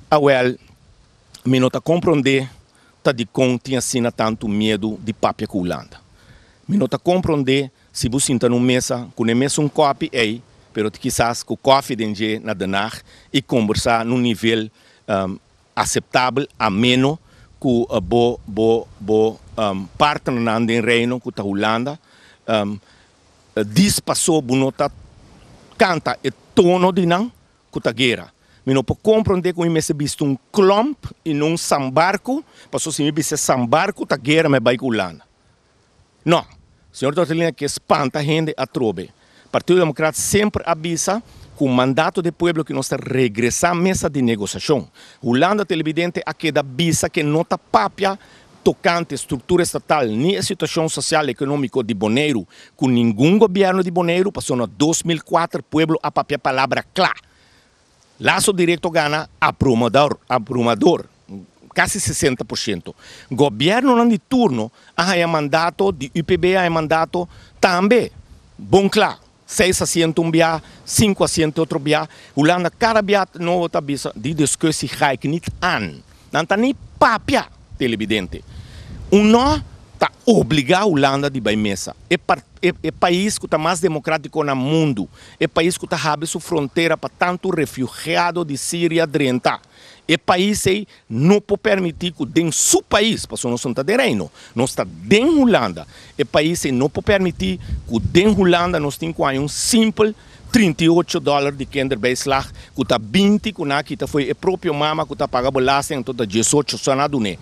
Awèl, mi no ta komprondé ta dikon tin asina tantu miedu di papia ku Hulanda. Mi no ta komprondé si bo sinta na un mesa ku n'e mesun kòpi ei, pero kisas ku kòfi den dje na Den Haag i kombersá na un nivel aseptabel, ameno ku bo bo bo partnernan den Reino ku ta Hulanda. Dis pasó bo no ta kanta e tono di nan ku ta guera. Mi no por komprondé ku mi mester bisti un klòmp i no un sambarku, pasobra si mi bisti e sambarku ta guera mi bai ku Hulanda. No, señor Tortolina ke spanta hende atrobe. Partido Democraat semper a bisa ku mandato di pueblo ku nos ta regresá mesa di negosiashon. Hulanda televidente a keda bisa ke no ta papia tokante struktura estatal ni e situashon sosial ekonómiko di Boneiru ku ningun gobièrnu di Boneiru pasobra na 2004 pueblo a papia palabra kla. Laso direkto gana abrumador, abrumador, kasi 60%. Gobièrnunan di turno a haña mandato di UPB a haña mandato tambe bon kla. Seis asiento un bia, sinku asiento otro bia. Hulanda kada bia nobo ta bisa die discussie ga ik niet aan. Nan ta ni papia, televidente. Un no ta obligá Hulanda di bai mesa. E e e pais ku ta mas demokrátiko na mundu, e pais ku ta habri su frontera pa tantu refugiado di Siria drenta, e pais ei no por permití ku den su pais, pasobra nos no ta den Reino, nos ta den Hulanda, e pais ei no por permití ku den Hulanda nos tin ku haña un simpel 38 dòler di kinderbijslag ku ta 20 ku nan a kita fo'i e propio mama ku ta paga belasting anto ta 18 so nan a dun'é.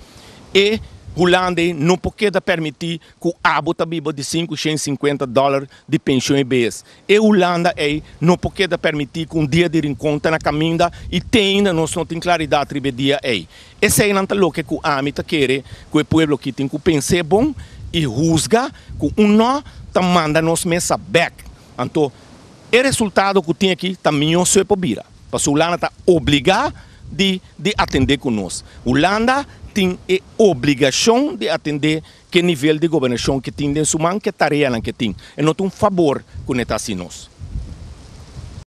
E Hulanda ei no por keda permití ku abo ta biba di 550 dòler di penshon e bes. E Hulanda ei no por keda permití ku un dia di Rincon ta na kaminda i te ainda nos no tin klaridat riba e dia ei. Eseinan ta loke ku ami ta kere ku e pueblo aki tin ku pens'é bon i husga ku un nò ta manda nos mesa bèk. Anto e resultado ku tin aki ta mihó su e por bira, pasobra Hulanda ta obligá di di atendé ku nos. Hulanda tin e obligashon di atendé Ke nivel di gobernashon ke tin den su man, ke tareanan ke tin. E no ta un fabor ku ne ta hasi nos.